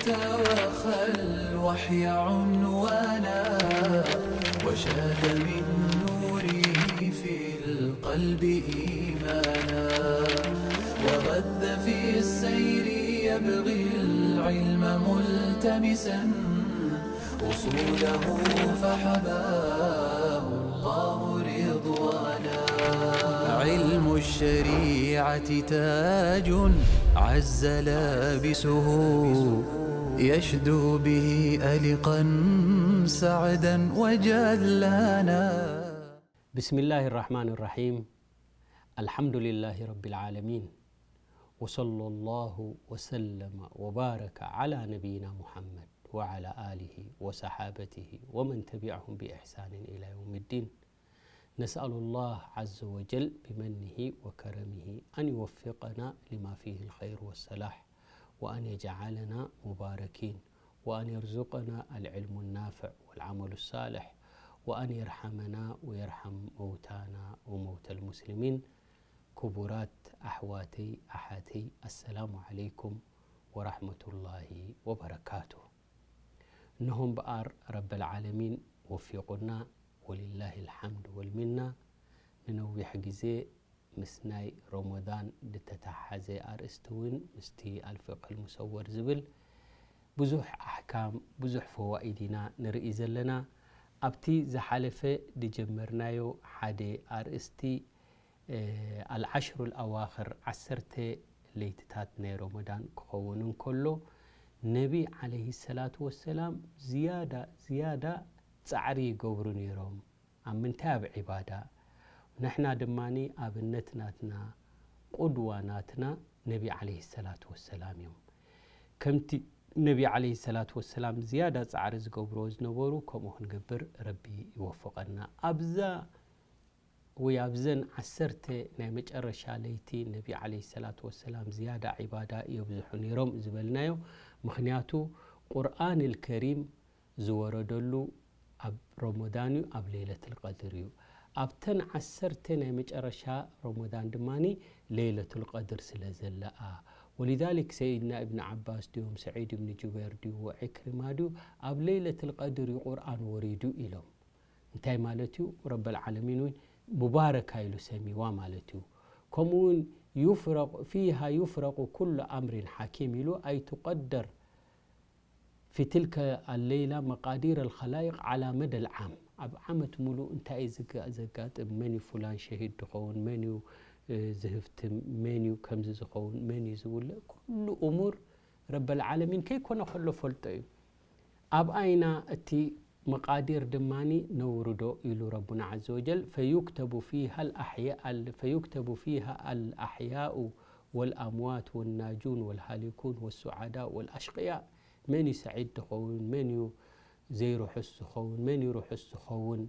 وخى الوحي عنوانا، وشاد من نوره في القلب إيمانا، وغذ في السير يبغي العلم ملتمسا، أصوله فحباه الله رضوانا. علم الشريعة تاج عز لابسه، يشدو به ألقا سعدا وجلانا. بسم الله الرحمن الرحيم. الحمد لله رب العالمين. وصلى الله وسلم وبارك على نبينا محمد وعلى آله وصحابته ومن تبعهم بإحسان إلى يوم الدين. نسأل الله عز وجل بمنه وكرمه أن يوفقنا لما فيه الخير والصلاح، وأن يجعلنا مباركين، وأن يرزقنا العلم النافع والعمل الصالح، وأن يرحمنا ويرحم موتانا وموتى المسلمين. ክቡራት ኣሕዋተይ ኣሓተይ፣ ኣሰላሙ ዓለይኩም ወራሕመቱላሂ ወበረካቱ። እነሆ እምበኣር ረበል ዓለሚን ወፊቑና፣ ወሊላሂ ልሓምድ ወልሚና። ንነዊሕ ግዜ ምስ ናይ ሮሞዳን ዝተተሓሓዘ ኣርእስቲ እውን፣ ምስቲ ኣልፍቅህ ልሙሰወር ዝብል ብዙሕ ኣሕካም፣ ብዙሕ ፈዋኢድ ኢና ንርኢ ዘለና። ኣብቲ ዝሓለፈ ዝጀመርናዮ ሓደ ኣርእስቲ፣ ኣልዓሽሩ ኣልኣዋኽር፣ ዓሰርተ ለይትታት ናይ ሮሞዳን ክኸውን እንከሎ፣ ነቢ ዓለይሂ ሰላቱ ወሰላም ዝያዳ ዝያዳ ጻዕሪ ይገብሩ ነይሮም። ኣብ ምንታይ? ኣብ ዒባዳ። ንሕና ድማ ኣብነት ናትና፣ ቁድዋ ናትና ነቢ ዓለይሂ ሰላቱ ወሰላም እዮም። ከምቲ ነቢ ዓለይሂ ሰላቱ ወሰላም ዝያዳ ጻዕሪ ዝገብርዎ ዝነበሩ፣ ከምኡ ክንገብር ረቢ ይወፍቐና። ኣብዛ ወይ ኣብዘን ዓሰርተ ናይ መጨረሻ ለይቲ ነቢ ዓለይሂ ሰላቱ ወሰላም ዝያዳ ዒባዳ የብዝሑ ነይሮም ዝበልናዮ፣ ምኽንያቱ ቁርኣን ልከሪም ዝወረደሉ ኣብ ሮሞዳን እዩ፣ ኣብ ለይለቱል ቀድር እዩ። ኣብተን ዓሰርተ ናይ መጨረሻ ሮሞዳን ድማ ለይለቱል ቀድር ስለ ዘለኣ፣ ወሊዛሊክ ሰይድና እብን ዓባስ ድዮም፣ ሰዒድ እብን ጁበይር ድዩ፣ ዕክሪማ ድዩ፣ ኣብ ለይለቱል ቀድር እዩ ቁርኣን ወሪዱ ኢሎም። እንታይ ማለት እዩ? ረበል ዓለሚን እውን ሙባረካ ኢሉ ሰሚዋ ማለት እዩ። ከምኡ እውን ዩፍረቁ ፊሃ ዩፍረቁ ኩሉ ኣምሪን ሓኪም ኢሉ፣ ኣይ ቱቀደር ፊ ትልከ ኣሌይላ መቃዲር ኣልኸላይቅ ዓላ መደ ልዓም፣ ኣብ ዓመት ሙሉእ እንታይ እዩ ዝጋ- ዘጋጥም፣ መን እዩ ፉላን ሸሂድ ዝኸውን፣ መን እዩ እ፣ ዝህፍትም፣ መን እዩ ከምዚ ዝኸውን፣ መን እዩ ዝውልእ፣ ኩሉ እሙር ረበል ዓለሚን ከይኮነ ከሎ ፈልጦ እዩ። ኣብኣ ኢና እቲ መቃዲር ድማ ነውርዶ ኢሉ ረቡና ዓዘ ወጀል፣ ፈዩክተቡ ፊሃ ኣልኣሕያ- ኣል- ፈዩክተቡ ፊሃ ኣልኣሕያኡ ወልኣምዋት ወናጁን ወልሃሊኩን ወሱዓዳእ ወልኣሽቅያእ። መን እዩ ሰዒድ ዝኸውን፣ መን እዩ ዘይርሑስ ዝኸውን፣ መን እዩ ርሑስ ዝኸውን፣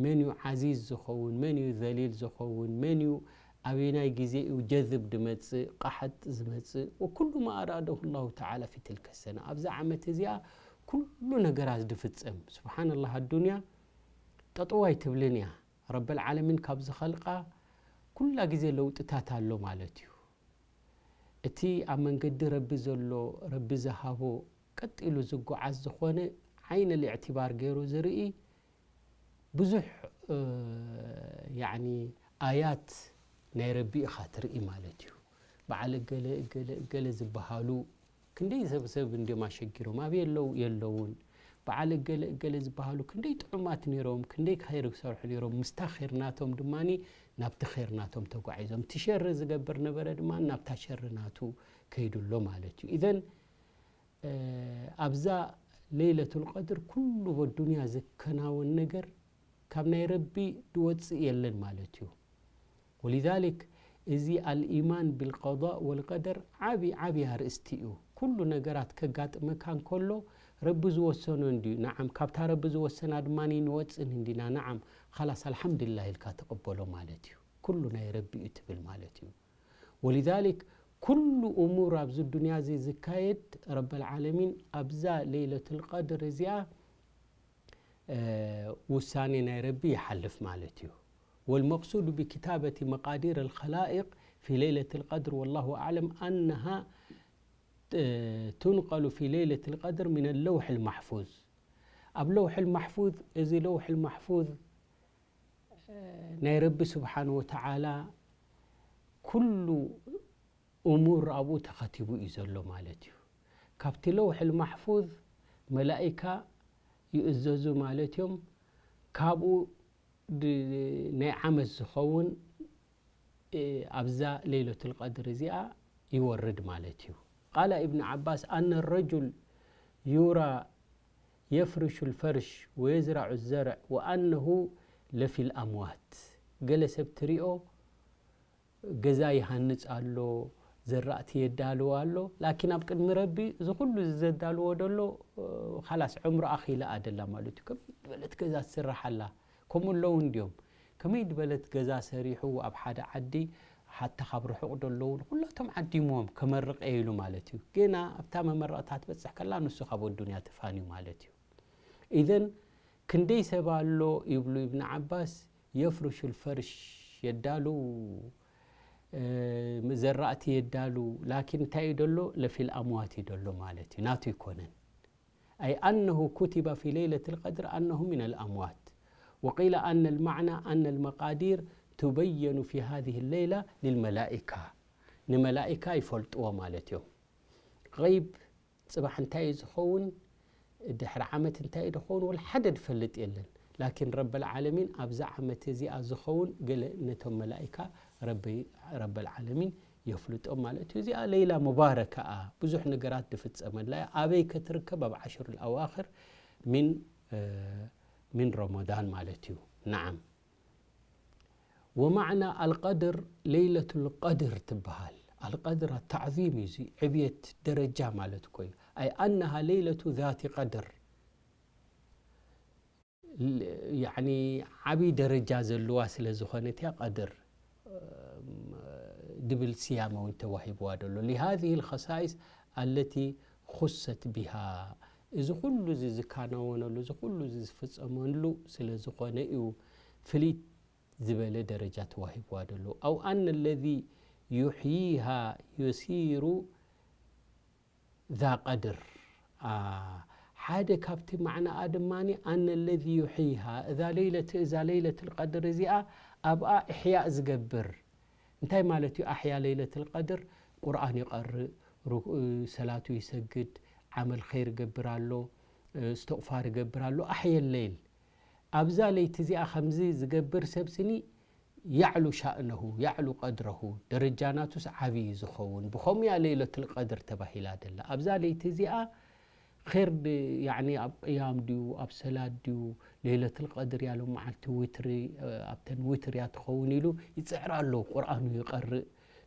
መን እዩ ዓዚዝ ዝኸውን፣ መን እዩ ዘሊል ዝኸውን፣ መን እዩ ኣበየናይ ግዜ እዩ ጀዝብ ዝመጽእ፣ ቃሕጥ ዝመጽእ፣ ወኩሉ ማ ኣራደሁ ላሁ ተዓላ ፊ ትልከ ሰነ። ኣብዛ ዓመት እዚኣ ኩሉ ነገራት ዝፍጸም። ስብሓንላህ፣ ኣዱንያ ጠጠው ኣይትብልን እያ። ረበል ዓለሚን ካብ ዝኸልቃ ኩላ ግዜ ለውጥታት ኣሎ ማለት እዩ። እቲ ኣብ መንገዲ ረቢ ዘሎ፣ ረቢ ዝሃቦ ቀጥ ኢሉ ዝጓዓዝ ዝኾነ ዓይነ ልእዕትባር ገይሩ ዝርኢ ብዙሕ፣ እ፣ ያዕኒ ኣያት ናይ ረቢ ኢኻ ትርኢ ማለት እዩ። በዓል እገለ እገለ እገለ ዝበሃሉ ክንደይ ሰብ ሰብ እንድዮም ኣሸጊሮም፣ ኣበይ ኣለዉ? የለዉን። በዓል እገለ እገለ ዝበሃሉ ክንደይ ጥዑማት ነይሮም፣ ክንደይ ኸይር ዝሰርሑ ነይሮም። ምስታ ኸይር ናቶም ድማ ናብቲ ኸይር ናቶም ተጓዒዞም። እቲ ሸር ዝገብር ነበረ ድማ ናብታ ሸር ናቱ ከይዱ ኣሎ ማለት እዩ። ኢዘን፣ እ፣ ኣብዛ ለይለቱል ቀድር ኩሉ በዱንያ ዝከናወን ነገር ካብ ናይ ረቢ ዝወጽእ የለን ማለት እዩ። ወሊዛሊክ፣ እዚ ኣልኢማን ብልቀዳእ ወልቀደር ዓቢ ዓቢ ኣርእስቲ እዩ። ኩሉ ነገራት ከጋጥመካ እንከሎ ረቢ ዝወሰኖ እንድዩ። ነዓም፣ ካብታ ረቢ ዝወሰና ድማ ንወጽእን እንዲና። ነዓም፣ ኻላስ ኣልሓምዱሊላህ ኢልካ ትቕበሎ ማለት እዩ። ኩሉ ናይ ረቢ እዩ ትብል ማለት እዩ። ወሊዛሊክ፣ ኩሉ እሙር ኣብዚ ዱንያ እዚ ዝካየድ ረበል ዓለሚን ኣብዛ ለይለቱል ቀድር እዚኣ እ፣ ውሳኔ ናይ ረቢ ይሓልፍ ማለት እዩ። والمقصود بكتابة مقادير الخلائق في ليلة القدر والله أعلم أنها እ፣ ትንቀሉ ፊ ለይለት ልቀድር ሚን ለውሕ ልማሕፉዝ። ኣብ ለውሕ ልማሕፉዝ፣ እዚ ለውሕ ልማሕፉዝ፣ እ፣ ናይ ረቢ ስብሓን ወተዓላ ኩሉ እሙር ኣብኡ ተኸቲቡ እዩ ዘሎ ማለት እዩ። ካብቲ ለውሕ ልማሕፉዝ መላኢካ ይእዘዙ ማለት እዮም። ካብኡ ድ-፣ ናይ ዓመት ዝኸውን፣ እ፣ ኣብዛ ለይለቱል ቀድር እዚኣ ይወርድ ማለት እዩ። ቃለ እብን ዓባስ፣ ኣነ ረጁል ዩራ የፍርሹ ልፈርሽ ወየዝራዑ ዘርዕ ወኣነሁ ለፊል ኣምዋት። ገለ ሰብ ትሪኦ ገዛ ይሃንጽ ኣሎ፣ ዘራእቲ የዳልዎ ኣሎ። ላኪን ኣብ ቅድሚ ረቢ እዚ ኩሉ ዘዳልዎ ደሎ፣ እ፣ ኻላስ ዕምሩ ኣኺላ ኣደላ ማለት እዩ። ከመይ ዝበለት ገዛ ትስራሕ ኣላ? ከምኡ ኣለዉ እንድዮም። ከመይ ዝበለት ገዛ ሰሪሑ ኣብ ሓደ ዓዲ፣ ሓታ ካብ ርሑቕ ደለዉ ንኹላቶም ዓዲምዎም ከመርቕ እየ ኢሉ ማለት እዩ። ገና ኣብታ መመረቕታ ትበጽሕ ከላ ንሱ ካብ ኣዱንያ ተፋንዩ ማለት እዩ። ኢዘን ክንደይ ሰብ ኣሎ ይብሉ ኢብን ዓባስ፣ የፍርሹ ልፈርሽ፣ የዳሉ፣ እ፣ ዘራእቲ የዳሉ፣ ላኪን እንታይ እዩ ደሎ? ለፊል ኣምዋት እዩ ደሎ ማለት እዩ፣ ናቱ ይኮነን። ኣይ ኣነሁ ኩቲበ ፊ ለይለት ልቀድር ኣነሁ ሚን ልኣምዋት። ወቂለ ኣነ ልማዕና ኣነ ልመቃዲር ትበየኑ ፊ ሃዚህ ሌይላ ልልመላኢካ፣ ንመላኢካ ይፈልጥዎ ማለት እዮም። غيب ጽባሕ እንታይ እዩ ዝኸውን፣ ድሕሪ ዓመት እንታይ እዩ ዝኸውን፣ ወላ ሓደ ዝፈልጥ የለን። ላኪን ረበል ዓለሚን ኣብዛ ዓመት እዚኣ ዝኸውን ገለ ነቶም መላኢካ ረቢ-፣ ረበል ዓለሚን የፍልጦም ማለት እዩ። እዚኣ ለይላ ሙባረካ እያ፣ ብዙሕ ነገራት ዝፍጸመላ እያ። ኣበይ ከትርከብ? ኣብ ዓሽሩል ኣዋኽር ሚን፣ እ፣ ሚን ረመዳን ማለት እዩ። ነዓም። ወማዕና ኣልቀድር፣ ለይለቱል ቀድር ትበሃል። ኣልቀድር ኣታዕዚም እዩ፣ እዚ ዕብየት ደረጃ ማለት እኮ እዩ። ኣይ ኣነሃ ለይለቱ ዛቲ ቀድር። ል-፣ ያዕኒ ዓብዪ ደረጃ ዘለዋ ስለ ዝኾነት እያ ቀድር፣ እም፣ ድብል ስያመ እውን ተዋሂብዋ ደሎ። ሊሃዚህ ልኸሳኢስ ኣለቲ ኹሰት ቢሃ። እዚ ኩሉ እዚ ዝካናወነሉ፣ እዚ ኩሉ እዚ ዝፍጸመሉ ስለ ዝኾነ እዩ ፍልይ ዝበለ ደረጃ ተዋሂብዋ ደሎ። ኣው ኣነ ለዚ ዩሕይሃ ዩሲሩ ዛ ቀድር። አ፣ ሓደ ካብቲ ማዕናኣ ድማ ኣነ ለዚ ዩሕይሃ፣ እዛ ለይለት፣ እዛ ለይለት ልቀድር እዚኣ ኣብኣ እሕያእ ዝገብር። እንታይ ማለት እዩ ኣሕያ ለይለት ልቀድር? ቁርኣን ይቐርእ፣ ሩ-፣ ሰላቱ ይሰግድ፣ ዓመል ኸይር ይገብር ኣሎ፣ እስትቕፋር ይገብር ኣሎ፣ ኣሕየ ለይል። ኣብዛ ለይቲ እዚኣ ከምዚ ዝገብር ሰብ ስኒ ያዕሉ ሻእነሁ፣ ያዕሉ ቀድረሁ፣ ደረጃ ናቱስ ዓብዪ ዝኸውን። ብኸምኡ እያ ለይለቱል ቀድር ተባሂላ ደላ። ኣብዛ ለይቲ እዚኣ ኸይር ድ-፣ ያዕኒ ኣብ ቅያም ድዩ፣ ኣብ ሰላት ድዩ፣ ለይለቱል ቀድር እያ ሎም መዓልቲ ዊትሪ፣ እ፣ ኣብተን ዊትር እያ ትኸውን ኢሉ ይጽዕር ኣሎ። ቁርኣኑ ይቐርእ፣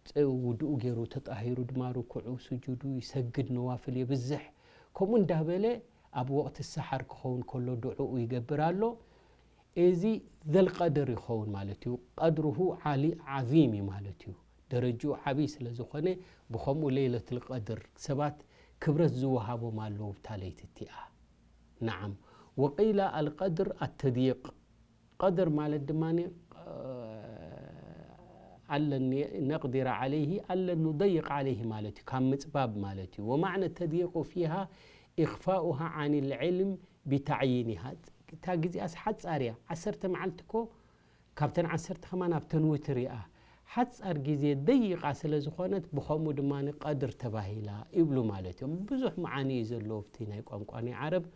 ጽ-፣ ውዱኡ ገይሩ ተጣሂሩ ድማ ርኩዑ፣ ስጁዱ ይሰግድ፣ ነዋፍል የብዝሕ። ከምኡ እንዳበለ ኣብ ወቕቲ ሰሓር ክኸውን ከሎ ድዑኡ ይገብር ኣሎ። እዚ ዘልቀድር ይኸውን ማለት እዩ። ቀድሩሁ ዓሊ ዓዚም እዩ ማለት እዩ። ደረጅኡ ዓብዪ ስለ ዝኾነ ብኸምኡ ለይለቱል ቀድር ሰባት ክብረት ዝወሃቦም ኣለዉ ብታ ለይቲ እቲኣ። ነዓም። ወቂለ ኣልቀድር ኣተድይቅ። ቀድር ማለት ድማ ኣለን ነቅዲረ ዓለይሂ ኣለን ኑደይቅ ዓለይሂ ማለት እዩ። ካብ ምጽባብ ማለት እዩ። ወማዕነ ተድይቁ ፊሃ ኢኽፋኡሃ ዓን ልዕልም ቢታዕይኒሃ። እታ ግዜኣስ ሓጻር እያ። ዓሰርተ መዓልቲ እኮ ካብተን ዓሰርተ ከማን ኣብተን ውትር እያ። ሓጻር ግዜ ደይቓ ስለ ዝኾነት ብኸምኡ ድማ ቀድር ተባሂላ ይብሉ ማለት እዮም። ብዙሕ መዓኒ እዩ ዘለዎ ኣብቲ ናይ ቋንቋ ናይ ዓረብ።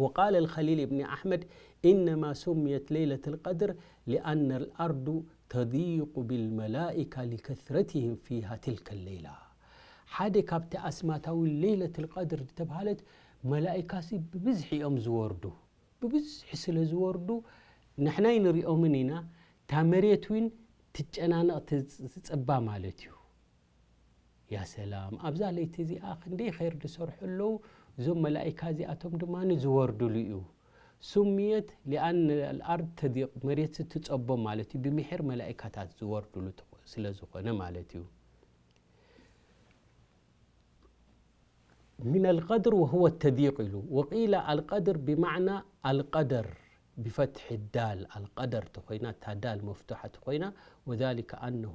وقال الخليل بن أحمد: إنما سميت ليلة القدر لأن الأرض تضيق بالملائكة لكثرتهم فيها تلك الليلة። ሓደ ካብቲ ኣስማታዊ ለይለቱል ቀድር ዝተብሃለት መላኢካሲ ብብዝሒ እዮም ዝወርዱ። ብብዝሒ ስለ ዝወርዱ ንሕና ኣይንሪኦምን ኢና። እታ መሬት እውን ትጨናነቕ፣ ትጽ-፣ ትጽባ ማለት እዩ። ያ ሰላም፣ ኣብዛ ለይቲ እዚኣ ክንደይ ኸይር ዝሰርሑ ኣለዉ። እዞም መላኢካ እዚኣቶም ድማ ዝወርድሉ እዩ። ሱምየት ሊኣን ኣልኣርድ ተዲቕ፣ መሬት ትጸቦም ማለት እዩ። ብምሒር መላኢካታት ዝወርድሉ ትኾ-፣ ስለ ዝኾነ ማለት እዩ። من القدر وهو التضييق ኢሉ። وقيل القدر بمعنى القدر بفتح الدال، القدر ተኾይና፣ እታ ዳል መፍቱሓ ተኾይና، وذلك أنه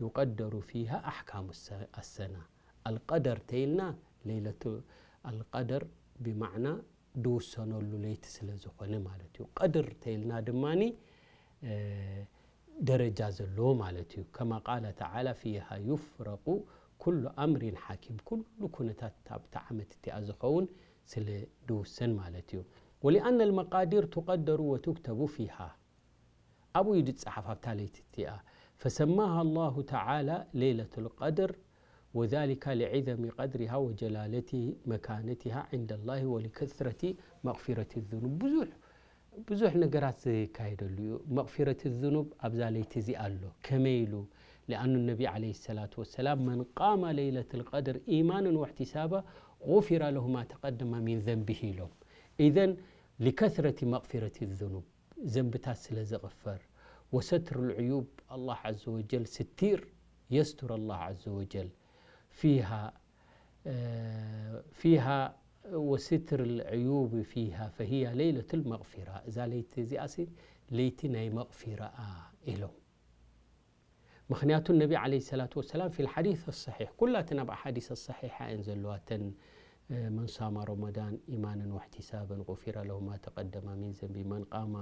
يقدر فيها أحكام الس-، السنة. القدر ተይልና ለይለቱ القدر ብማዕና ድውሰነሉ ለይቲ ስለ ዝኾነ ማለት እዩ። ቀድር ተይልና ድማኒ ደረጃ ዘለዎ ማለት እዩ። كما قال تعالى فيها يفرق كل أمر حكيم ኩሉ ኩነታት ኣብታ ዓመት እቲኣ ዝኸውን ስለ ድውሰን ማለት እዩ። ولأن المقادير تقدر وتكتب فيها ኣብኡ እዩ ዝፀሓፍ ኣብታ ለይቲ እቲኣ። فسماها الله تعالى ليلة القدر وذلك لعظم قدرها وجلالة مكانتها عند الله ولكثرة مغفرة الذنوب ብዙሕ ብዙሕ ነገራት ዝካየደሉ እዩ። መቕፊረት ዝኑብ ኣብዛ ለይቲ እዚ ኣሎ። ከመይ ኢሉ? لأن النبي عليه الصلاة والسلام من قام ليلة القدر إيمانا واحتسابا غفر له ما تقدم من ذنبه ኢሎም። إذن لكثرة مغفرة الذنوب ዘንብታት ስለ ዝቕፈር وستر العيوب الله عز وجل ستير يستر الله عز وجل فيها فيها وستر العيوب فيها فهي ليلة المغفرة እዛ ለይቲ እዚኣሲ ለይቲ ናይ መቕፊራኣ ኢሎም። ምኽንያቱ ነቢ عليه الصلاة والسلام في الحديث الصحيح ኩላተን ኣብ ኣሓዲስ الصحيحة እየን ዘለዋ እተን من صام رمضان إيمانا واحتسابا غفر له ما تقدم من ذنبه من قام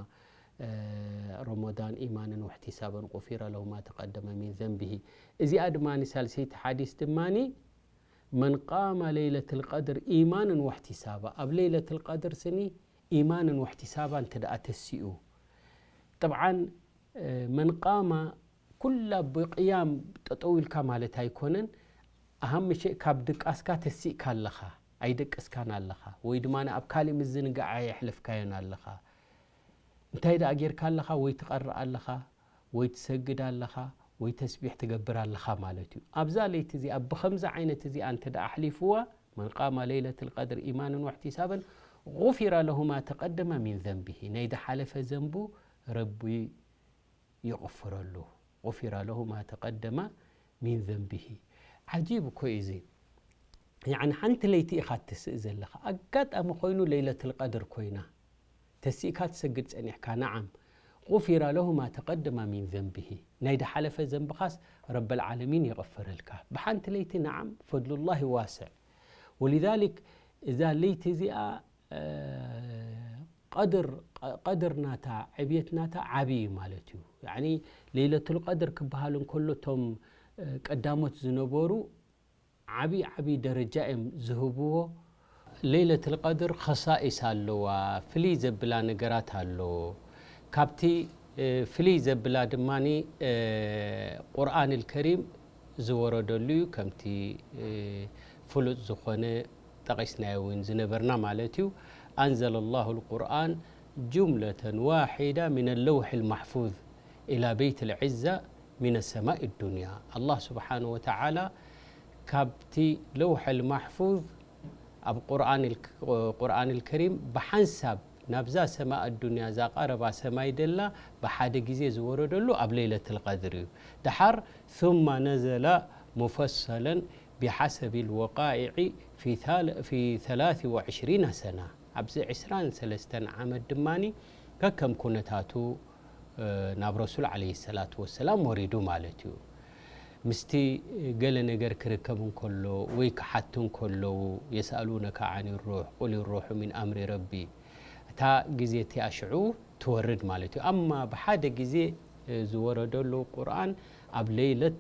رمضان إيمانا واحتسابا غفر له ما تقدم من ذنبه እዚኣ ድማ ሳልሰይቲ ሓዲስ ድማ من قام ليلة القدر إيمانا واحتسابا ኣብ ለይለት القدر ስኒ إيمانا واحتسابا እንተ ደኣ ተሲኡ طبعا من قام ኩላ ብቅያም ጠጠው ኢልካ ማለት ኣይኮነን። ኣሃም ሸእ ካብ ድቃስካ ተሲእካ ኣለኻ ኣይደቀስካን ኣለኻ ወይ ድማ ኣብ ካሊእ ምዝንጋዕ ኣየሕለፍካዮን ኣለኻ። እንታይ ደኣ ጌርካ ኣለኻ? ወይ ትቐርእ ኣለኻ ወይ ትሰግድ ኣለኻ ወይ ተስቢሕ ትገብር ኣለኻ ማለት እዩ። ኣብዛ ለይቲ እዚኣ ብኸምዚ ዓይነት እዚኣ እንተ ደኣ ኣሕሊፍዋ من قام ليلة القدر إيمانا واحتسابا غفر له ما تقدم من ذنبه ናይ ዝሓለፈ ዘንቡ ረቢ ይቕፍረሉ غفر له ما تقدم من ذنبه ዓጂብ እኮ እዩ እዚ يعني ሓንቲ ለይቲ ኢኻ ትስእ ዘለኻ ኣጋጣሚ ኮይኑ ለይለት القدر ኮይና ተሲእካ ትሰግድ ጸኒሕካ نعم غفر له ما تقدم من ذنبه ናይ ዝሓለፈ ዘንብኻስ ረበል ዓለሚን ይቕፍረልካ ብሓንቲ ለይቲ نعم فضل الله واسع ولذلك እዛ ለይቲ እዚኣ ቀድር ቀድር ናታ ዕብየት ናታ ዓቢ እዩ ማለት እዩ يعني ለይለቱል ቀድር ክበሃል እንከሎ እቶም ቀዳሞት ዝነበሩ ዓቢ ዓቢ ደረጃ እዮም ዝህብዎ። ለይለቱል ቀድር ኸሳኢስ ኣለዋ፣ ፍልይ ዘብላ ነገራት ኣሎ። ካብቲ ፍልይ ዘብላ ድማ ቁርኣን ልከሪም ዝወረደሉ እዩ። ከምቲ ፍሉጥ ዝኾነ ጠቒስናዮ እውን ዝነበርና ማለት እዩ። أنزل الله القرآن جملة واحدة من اللوح المحفوظ إلى بيت العزة من السماء الدنيا الله سبحانه وتعالى ካብቲ ለውሐል ማሕፉዝ ኣብ ቁርኣን ልከሪም ብሓንሳብ ናብዛ ሰማእ ኣዱንያ እዛ ቀረባ ሰማይ ደላ ብሓደ ግዜ ዝወረደሉ ኣብ ለይለት ልቀድር እዩ። ደሓር ثم نزل مفصلا بحسب الوقائع في ثلاث وعشرين سنة ኣብዚ ዕስራን ሰለስተን ዓመት ድማ ከከም ኩነታቱ ናብ ረሱል ዓለይሂ ሰላቱ ወሰላም ወሪዱ ማለት እዩ። ምስቲ ገለ ነገር ክርከብ እንከሎ ወይ ክሓቱ እንከለዉ የስኣሉነከ ዓኒ ሩሕ ቁል ሩሑ ሚን ኣምሪ ረቢ እታ ግዜ እቲኣ ሽዑ ትወርድ ማለት እዩ። ኣማ ብሓደ ግዜ ዝወረደሉ ቁርኣን ኣብ ለይለት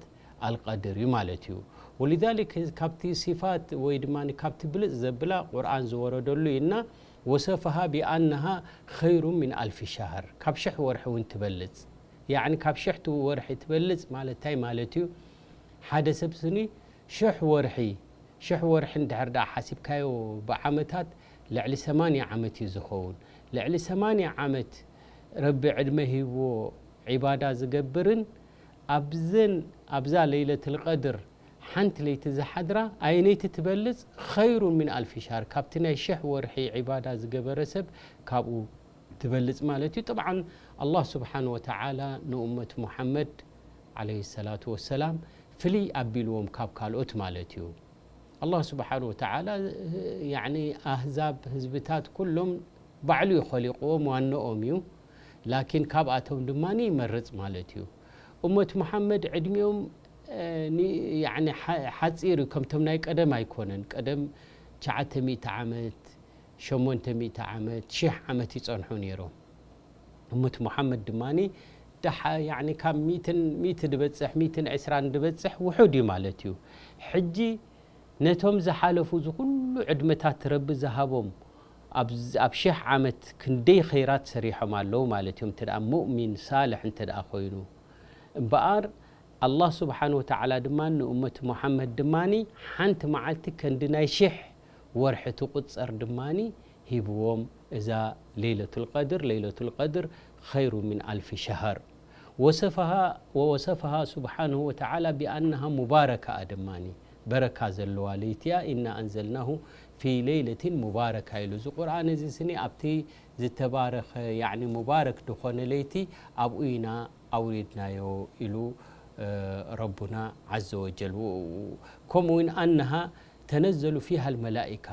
ኣልቀድር እዩ ማለት እዩ። ولذلك ካብቲ ሲፋት ወይ ድማ ካብቲ ብልፅ ዘብላ ቁርኣን ዝወረደሉ ኢልና وصفها بأنها خير من ألف شهر ካብ ሽሕ ወርሒ እውን ትበልፅ ያዕኒ ካብ ሽሕ ወርሒ ትበልፅ ማለት እንታይ ማለት እዩ? ሓደ ሰብ ስኒ ሽሕ ወርሒ ሽሕ ወርሒ እንድሕር ደኣ ሓሲብካዮ ብዓመታት ልዕሊ ሰማንያ ዓመት እዩ ዝኸውን። ልዕሊ ሰማንያ ዓመት ረቢ ዕድመ ሂብዎ ዒባዳ ዝገብርን ኣብዘን ኣብዛ ለይለትል ቀድር ሓንቲ ለይቲ ዝሓድራ ኣየነይቲ ትበልፅ? خير من ألف شهر ካብቲ ናይ ሽሕ ወርሒ ዒባዳ ዝገበረ ሰብ ካብኡ ትበልፅ ማለት እዩ። طبعا الله سبحانه وتعالى ንኡመት ሙሐመድ عليه الصلاة والسلام ፍልይ ኣቢልዎም ካብ ካልኦት ማለት እዩ። الله سبحانه وتعالى يعني ኣህዛብ ህዝብታት ኩሎም ባዕሉ እዩ ኸሊቕዎም ዋንኦም እዩ። ላኪን ካብኣቶም ድማ ይመርፅ ማለት እዩ። እመት ሙሐመድ ዕድሚኦም እ፣ ኒ-፣ ያዕኒ ሓ-፣ ሓጺር እዩ፣ ከምቶም ናይ ቀደም ኣይኮነን። ቀደም ትሽዓተ ሚእቲ ዓመት፣ ሸሞንተ ሚእቲ ዓመት፣ ሽሕ ዓመት ይጸንሑ ነይሮም። እመት ሙሓመድ ድማኒ ደሓ-፣ ያዕኒ ካብ ሚእትን፣ ሚእቲ ድበጽሕ፣ ሚእትን ዕስራን ድበጽሕ ውሑድ እዩ ማለት እዩ። ሕጂ ነቶም ዝሓለፉ እዚ ኩሉ ዕድመታት ረቢ ዝሃቦም፣ ኣብ ዝ-፣ ኣብ ሽሕ ዓመት ክንደይ ኸይራት ሰሪሖም ኣለዉ ማለት እዮም፣ እንተ ደኣ ሙእሚን ሳልሕ እንተ ደኣ ኮይኑ። እምበኣር ኣላህ ስብሓን ወተዓላ ድማ ንእመት ሙሓመድ ድማኒ ሓንቲ መዓልቲ ከንዲ ናይ ሽሕ ወርሒ ትቑጸር ድማኒ ሂብዎም። እዛ ለይለቱል ቀድር፣ ለይለቱል ቀድር ኸይሩ ምን ኣልፊ ሸህር። ወሰፈሃ፣ ወወሰፈሃ ስብሓንሁ ወተዓላ ቢኣነሃ ሙባረካ ድማኒ፣ በረካ ዘለዋ ለይቲ እያ። ኢና ኣንዘልናሁ ፊ ለይለቲን ሙባረካ ኢሉ። እዚ ቁርኣን እዚ ስኒ ኣብቲ ዝተባረኸ፣ ያዕኒ ሙባረክ ዝኾነ ለይቲ ኣብኡ ኢና ኣውሪድናዮ ኢሉ፣ እ፣ ረቡና ዐዘ ወጀል። ከምኡ እውን ኣነሃ ተነዘሉ ፊሃ ልመላኢካ፣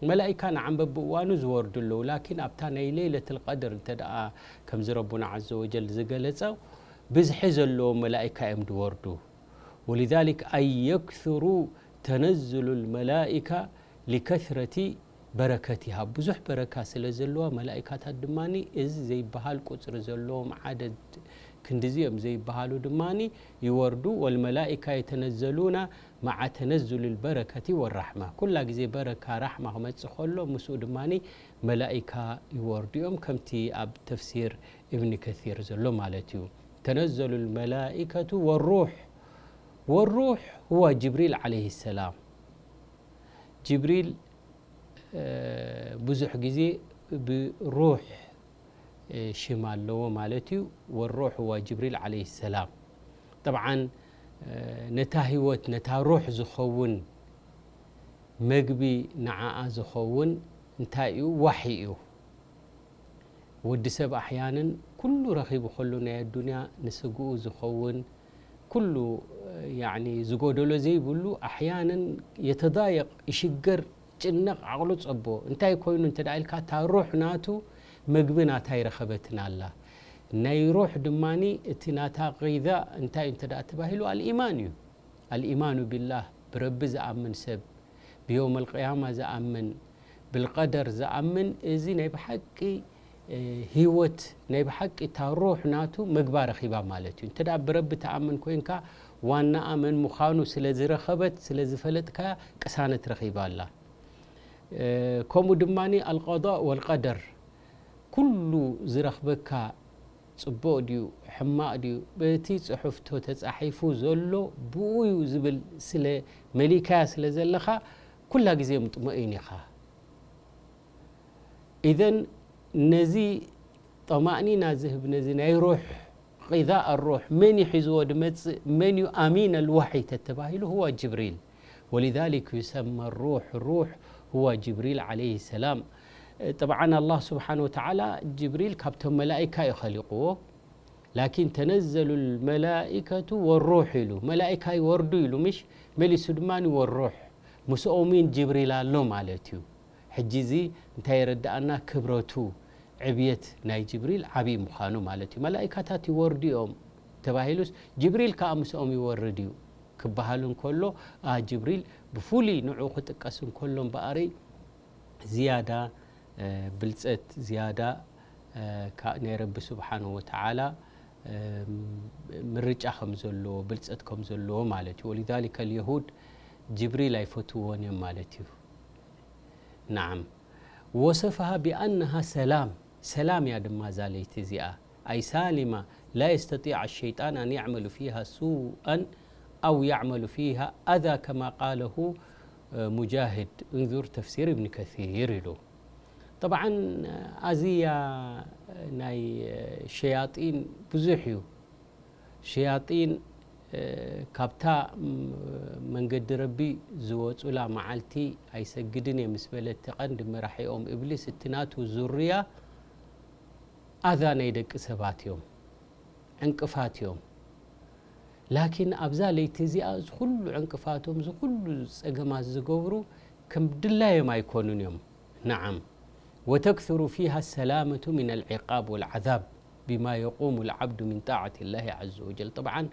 መላኢካ ንዓም በብእዋኑ ዝወርዱ ኣለዉ። ላኪን ኣብታ ናይ ለይለትል ቀድር እንተ ደኣ ከምዚ ረቡና ዐዘ ወጀል ዝገለጸ፣ ብዝሒ ዘለዎም መላኢካ እዮም ዝወርዱ። ወሊዛሊክ ኣን የክስሩ ተነዝሉ ልመላኢካ ሊከስረቲ በረከቲሃ። ብዙሕ በረካ ስለ ዘለዋ መላኢካታት ድማ እዚ ዘይበሃል ቁጽሪ ዘለዎም ዓደድ ክንድዚ እዮም ዘይበሃሉ ድማ ይወርዱ። ወልመላኢካ የተነዘሉና መዓ ተነዙል ልበረከቲ ወራሕማ። ኩላ ግዜ በረካ ራሕማ ክመጽእ ከሎ ምስኡ ድማ መላኢካ ይወርዱ እዮም። ከምቲ ኣብ ተፍሲር እብኒ ከሲር ዘሎ ማለት እዩ። ተነዘሉ ልመላኢከቱ ወሩሕ፣ ወሩሕ ሁዋ ጅብሪል ዓለይሂ ሰላም። ጅብሪል፣ እ፣ ብዙሕ ግዜ ብሩሕ፣ እ፣ ሽም ኣለዎ ማለት እዩ። ወሩሕ ሁዋ ጅብሪል ዓለይሂ ሰላም። ጠብዓን፣ እ፣ ነታ ህይወት፣ ነታ ሩሕ ዝኸውን መግቢ ንዓኣ ዝኸውን እንታይ እዩ? ዋሒ እዩ። ወዲ ሰብ ኣሕያንን ኩሉ ረኺቡ ከሎ ናይ ኣዱንያ ንስግኡ ዝኸውን ኩሉ፣ ያዕኒ ዝጎደሎ ዘይብሉ ኣሕያንን የተዳየቕ፣ ይሽገር፣ ጭነቕ፣ ዓቕሉ ጸቦ። እንታይ ኮይኑ እንተ ደኣ ኢልካ፣ እታ ሩሕ ናቱ መግቢ ናታ ይረኸበትን ኣላ። ናይ ሩሕ ድማኒ እቲ ናታ ጊዛ እንታይ እዩ እንተ ደኣ ተባሂሉ፣ ኣልኢማን እዩ። ኣልኢማኑ ቢላህ፣ ብረቢ ዝኣምን ሰብ፣ ብየውመል ቅያማ ዝኣምን፣ ብልቀደር ዝኣምን፣ እዚ ናይ ብሓቂ፣ እ፣ ህይወት ናይ ብሓቂ እታ ሩሕ ናቱ መግባ ረኺባ ማለት እዩ። እንተ ደኣ ብረቢ ትኣምን ኮይንካ፣ ዋናኣ መን ምዃኑ ስለ ዝረኸበት፣ ስለ ዝፈለጥካያ፣ ቅሳነት ረኺባ ኣላ። እ፣ ከምኡ ድማኒ ኣልቀዳእ ወልቀደር፣ ኩሉ ዝረኽበካ ጽቡቕ ድዩ ሕማቕ ድዩ፣ በቲ ጽሑፍቶ ተጻሒፉ ዘሎ ብኡ እዩ ዝብል ስለ መሊካያ ስለ ዘለኻ፣ ኩላ ግዜ ሙጥመኢን ኢኻ። ኢዘን ነዚ ጠማእኒና ዝህብ፣ ነዚ ናይ ሩሕ፣ ቂዛእ ሩሕ፣ መን እዩ ሒዝዎ ድመጽእ፣ መን እዩ ኣሚን ኣልዋሒ ተተባሂሉ፣ ሁዋ ጅብሪል። ወሊዛሊክ ዩሰመ ሩሕ፣ ሩሕ ሁዋ ጅብሪል ዓለይሂ ሰላም። ጠብዓን ኣላህ ስብሓን ወተዓላ ጅብሪል ካብቶም መላኢካ እዩ ኸሊቕዎ። ላኪን ተነዘሉ ልመላኢከቱ ወሩሕ ኢሉ። መላኢካ ይወርዱ ኢሉ፣ ምሽ? መሊሱ ድማ ወሩሕ። ምስኦምን ጅብሪል ኣሎ ማለት እዩ። ሕጂ እዚ እንታይ የረድኣና? ክብረቱ፣ ዕብየት ናይ ጅብሪል ዓብዪ ምዃኑ ማለት እዩ። መላኢካታት ይወርዱ እዮም ተባሂሉስ፣ ጅብሪል ከኣ ምስኦም ይወርድ እዩ ክበሃል እንከሎ፣ ኣ፣ ጅብሪል ብፍሉይ ንዑ ክጥቀስ እንከሎ እምበኣረይ፣ ዝያዳ፣ እ፣ ብልጸት፣ ዝያዳ፣ እ፣ ካ-፣ ናይ ረቢ ስብሓንሁ ወተዓላ፣ እ፣ ምርጫ ከም ዘለዎ፣ ብልጸት ከም ዘለዎ ማለት እዩ። ወሊዛሊከ ልየሁድ ጅብሪል ኣይፈትውዎን እዮም ማለት እዩ። ነዓም። ወሰፈሃ ቢኣነሃ ሰላም፣ ሰላም እያ ድማ እዛ ለይቲ እዚኣ። ኣይ ሳሊማ፣ ላ የስተጢዕ ኣሸይጣን ኣን ያዕመሉ ፊሃ ሱኣን ኣው ያዕመሉ ፊሃ ኣዛ ከማ ቃለሁ፣ እ፣ ሙጃሂድ። እንዙር ተፍሲር እብኒ ከሲር ኢሉ። ጠብዓን፣ ኣዚያ ናይ ሸያጢን ብዙሕ እዩ። ሸያጢን፣ እ፣ ካብታ፣ ም-፣ መንገዲ ረቢ ዝወጹላ መዓልቲ ኣይሰግድን እየ ምስ በለ እቲ ቀንዲ መራሒኦም እብሊስ፣ እቲ ናቱ ዙርያ ኣዛ ናይ ደቂ ሰባት እዮም፣ ዕንቅፋት እዮም። ላኪን ኣብዛ ለይቲ እዚኣ እዚ ኩሉ ዕንቅፋቶም፣ እዚ ኩሉ ጸገማት ዝገብሩ ከም ድላዮም ኣይኮኑን እዮም። ነዓም። ወተክስሩ ፊሃ ሰላመቱ ሚን ኣልዕቃብ ወልዓዛብ ቢማ የቁሙ ልዓብዱ ሚን ጣዓት ላሂ ዐዘ ወጀል። ጠብዓን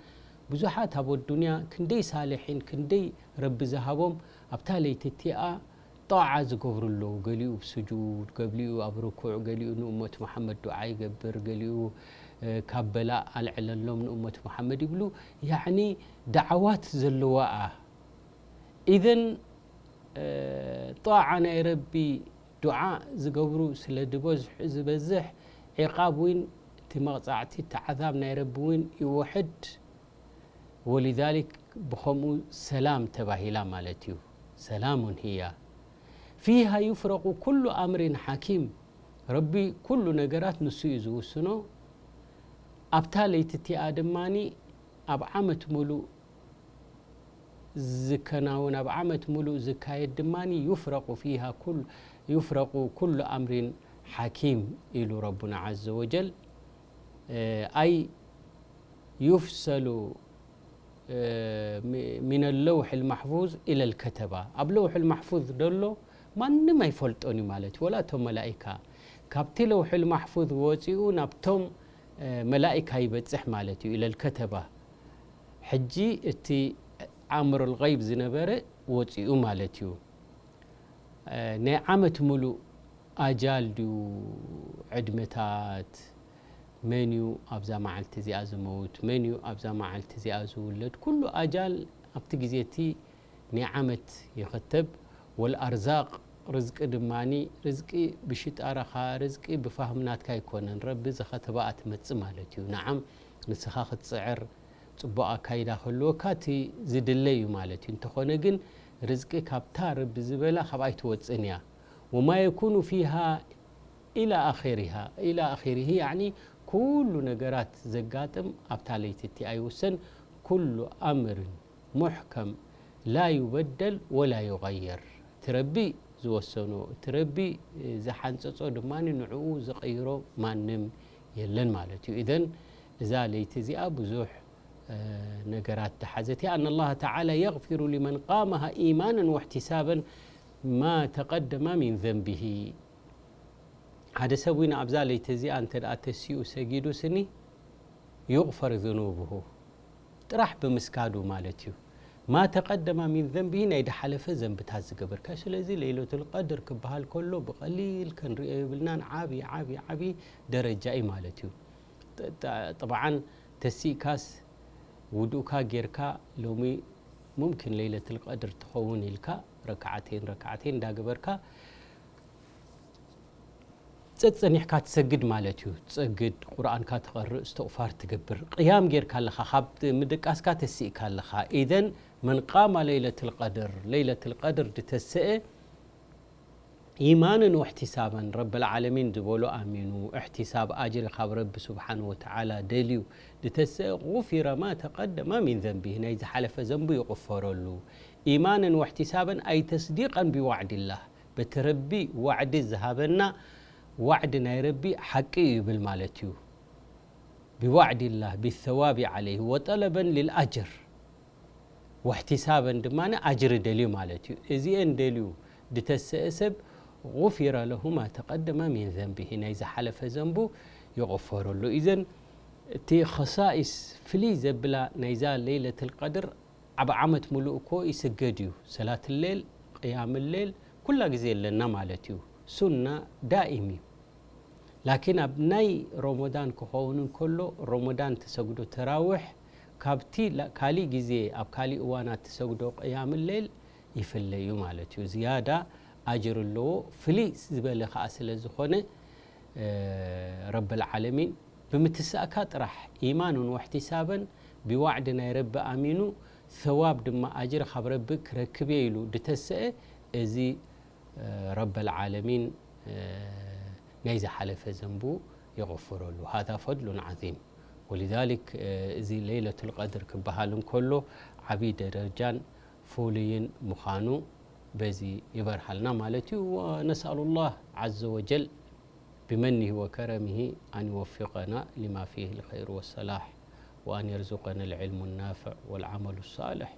ብዙሓት ኣብ ኣዱንያ ክንደይ ሳልሒን ክንደይ ረቢ ዝሃቦም ኣብታ ለይቲ እቲኣ ጣዓ ዝገብሩ ኣለዉ። ገሊኡ ብስጁድ፣ ገሊኡ ኣብ ርኩዕ፣ ገሊኡ ንእመት መሓመድ ዱዓ ይገብር፣ ገሊኡ፣ እ፣ ካብ በላእ ኣልዕለሎም ንእመት መሓመድ ይብሉ። ያዕኒ ደዓዋት ዘለዋኣ። ኢዘን፣ እ፣ ጣዓ ናይ ረቢ ዱዓ ዝገብሩ ስለ ድበዝሕ-፣ ዝበዝሕ፣ ዒቓብ እውን፣ እቲ መቕጻዕቲ፣ እቲ ዓዛብ ናይ ረቢ እውን ይውሕድ። ወሊዛሊክ ብኸምኡ ሰላም ተባሂላ ማለት እዩ። ሰላሙን ህያ። ፊሃ ዩፍረቁ ኩሉ ኣምሪን ሓኪም። ረቢ ኩሉ ነገራት ንሱ እዩ ዝውስኖ። ኣብታ ለይቲ እቲኣ ድማኒ ኣብ ዓመት ሙሉእ ዝከናወን፣ ኣብ ዓመት ሙሉእ ዝካየድ ድማኒ ዩፍረቁ ፊሃ ኩል-፣ ዩፍረቁ ኩሉ ኣምሪን ሓኪም ኢሉ ረቡና ዓዘ ወጀል። እ፣ ኣይ ዩፍሰሉ፣ እ፣ ሚ-፣ ሚነ ለውሒ ልማሕፉዝ ኢለ ልከተባ። ኣብ ለውሒ ልማሕፉዝ ደሎ ማንም ኣይፈልጦን እዩ ማለት እዩ። ወላ እቶም መላኢካ። ካብቲ ለውሒ ልማሕፉዝ ወፂኡ ናብቶም፣ እ፣ መላኢካ ይበፅሕ ማለት እዩ። ኢለ ልከተባ። ሕጂ እቲ ኣምር ልገይብ ዝነበረ ወፂኡ ማለት እዩ። እ፣ ናይ ዓመት ሙሉእ ኣጃል ድዩ፣ ዕድመታት፣ መን እዩ ኣብዛ መዓልቲ እዚኣ ዝመውት፣ መን እዩ ኣብዛ መዓልቲ እዚኣ ዝውለድ፣ ኩሉ ኣጃል ኣብቲ ግዜ እቲ ናይ ዓመት ይኸተብ። ወልኣርዛቅ፣ ርዝቂ ድማኒ፣ ርዝቂ ብሽጣራኻ፣ ርዝቂ ብፋህም ናትካ ኣይኮነን፣ ረቢ ዝኸተባኣ ትመጽእ ማለት እዩ። ነዓም፣ ንስኻ ክትጽዕር፣ ጽቡቕ ኣካይዳ ክህልወካ እቲ ዝድለ እዩ ማለት እዩ። እንተኾነ ግን፣ ርዝቂ ካብታ ረቢ ዝበላ ካብኣ ኣይትወጽእን እያ። ወማ የኩኑ ፊሃ ኢላ ኣኺሪሃ፣ ኢላ ኣኺሪሂ፣ ያዕኒ ኩሉ ነገራት ዘጋጥም ኣብታ ለይቲ እቲኣ ይውሰን። ኩሉ ኣምርን ሙሕከም ላ ዩበደል ወላ ዩገየር። እቲ ረቢ ዝወሰኖ፣ እቲ ረቢ ዝሓንጸጾ ድማ ንዕኡ ዝቕይሮ ማንም የለን ማለት እዩ። ኢዘን እዛ ለይቲ እዚኣ ብዙሕ፣ እ፣ ነገራት ዝሓዘት እያ። ኣነ ኣላህ ተዓላ የግፊሩ ሊመን ቃመሃ ኢማናን ወሕቲሳበን ማ ተቀደመ ሚን ዘንቢሂ። ሓደ ሰብ እውን ኣብዛ ለይቲ እዚኣ እንተ ደኣ ተሲኡ ሰጊዱ ስኒ፣ ዩግፈር ዝኑብሁ። ጥራሕ ብምስጋዱ ማለት እዩ። ማ ተቀደመ ሚን ዘንቢሂ፣ ናይ ድሓለፈ ዘንብታት ዝገበርካዮ። ስለዚ ለይለቱል ቀድር ክበሃል ከሎ ብቐሊል ክንሪኦ የብልናን። ዓቢ፣ ዓቢ፣ ዓቢ ደረጃ እዩ ማለት እዩ። ጥ-፣ ጥ-፣ ጥብዓን ተሲእካስ ውዱእካ ጌርካ ሎሚ ሙምኪን ለይለቱል ቀድር ትኸውን ኢልካ ረክዓተይን ረክዓተይን እንዳገበርካ ጸጸኒሕካ ትሰግድ ማለት እዩ። ትሰግድ፣ ቁርኣንካ ትቐርእ፣ እስትቕፋር ትገብር። ቅያም ጌርካ ኣለኻ፣ ካብ ምድቃስካ ተሲእካ ኣለኻ። ኢዘን መን ቃመ ለይለቱል ቀድር፣ ለይለቱል ቀድር ድተሰአ ኢማንን ወሕቲሳበን፣ ረብል ዓለሚን ዝበሎ ኣሚኑ፣ እሕቲሳብ ኣጅሪ ካብ ረቢ ስብሓን ወተዓላ ደልዩ ድተሰአ፣ ጉፊረ ማ ተቀደመ ሚን ዘንቢሂ፣ ናይ ዝሓለፈ ዘንቡ ይቕፈረሉ። ኢማንን ወሕቲሳበን ኣይ ተስዲቀን ቢዋዕድላህ፣ በቲ ረቢ ዋዕዲ ዝሃበና፣ ዋዕዲ ናይ ረቢ ሓቂ እዩ ይብል ማለት እዩ። ቢዋዕድላህ ቢሰዋቢ ዓለይህ ወጠለበን ሊልኣጅር ወሕቲሳበን ድማ ኣጅሪ ደልዩ ማለት እዩ። እዚኤን ደልዩ ድተሰአ ሰብ ጉፊረ ለሁ ማ ተቀደመ ሚን ዘንቢሂ፣ ናይ ዝሓለፈ ዘንቡ ይቕፈረሉ። ኢዘን እቲ ኸሳኢስ ፍልይ ዘብላ ናይዛ ለይለቱል ቀድር ኣብ ዓመት ሙሉእ እኮ ይስገድ እዩ። ሰላት ሌል፣ ቅያም ሌል፣ ኩላ ግዜ ኣለና ማለት እዩ። ሱና ዳኢም እዩ። ላኪን ኣብ ናይ ሮሞዳን ክኸውን እንከሎ፣ ሮሞዳን ትሰግዶ ተራውሕ፣ ካብቲ ላ-፣ ካሊእ ግዜ፣ ኣብ ካሊእ እዋናት ትሰግዶ ቅያም ሌል ይፍለ እዩ ማለት እዩ። ዝያዳ ኣጅር ኣለዎ። ፍልይ ዝበለ ኸዓ ስለ ዝኾነ፣ እ፣ ረብል ዓለሚን ብምትሳእካ ጥራሕ፣ ኢማኑን ወሕቲሳበን፣ ብዋዕዲ ናይ ረቢ ኣሚኑ፣ ሰዋብ ድማ ኣጅሪ ካብ ረቢ ክረክብ እየ ኢሉ ድተሰአ፣ እዚ፣ እ፣ ረበል ዓለሚን፣ እ፣ ናይ ዝሓለፈ ዘንቡ ይቕፍረሉ። ሃዛ ፈድሉን ዓዚም። ወሊዛሊክ፣ እ፣ እዚ ለይለቱል ቀድር ክበሃል እንከሎ፣ ዓብዪ ደረጃን ፍሉይን ምዃኑ በዚ ይበርሃልና ማለት እዩ። ወነስኣሉላህ ዓዘ ወጀል ብመኒሂ ወከረሚሂ ኣን ይወፊቀና ሊማ ፊሂ ልኸይሩ ወሰላሕ፣ ወኣን የርዙቀና ልዕልሙ ናፍዕ ወልዓመሉ ሳልሕ።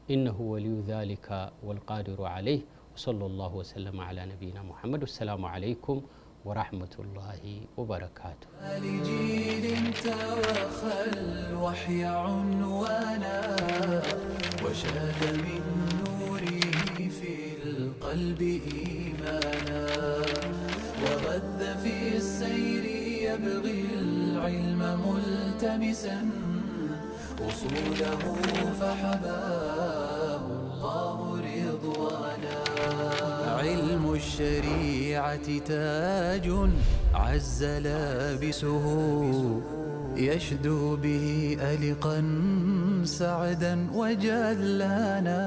ኢነሁ ወልዩ ዛሊከ ወልቃድሩ ዓለይህ። ወሰለላሁ ወሰለመ ዓላ ነቢይና ሙሐመድ። ወሰላሙ ዓለይኩም ورحمة الله وبركاته. لجيل توخى الوحي عنوانا، وشاد من نوره في القلب إيمانا، وغذ في السير يبغي العلم ملتمسا، أصوله فحباه الله رضوانا. علم الشريعة تاج عز لابسه، يشدو به ألقا سعدا وجلانا.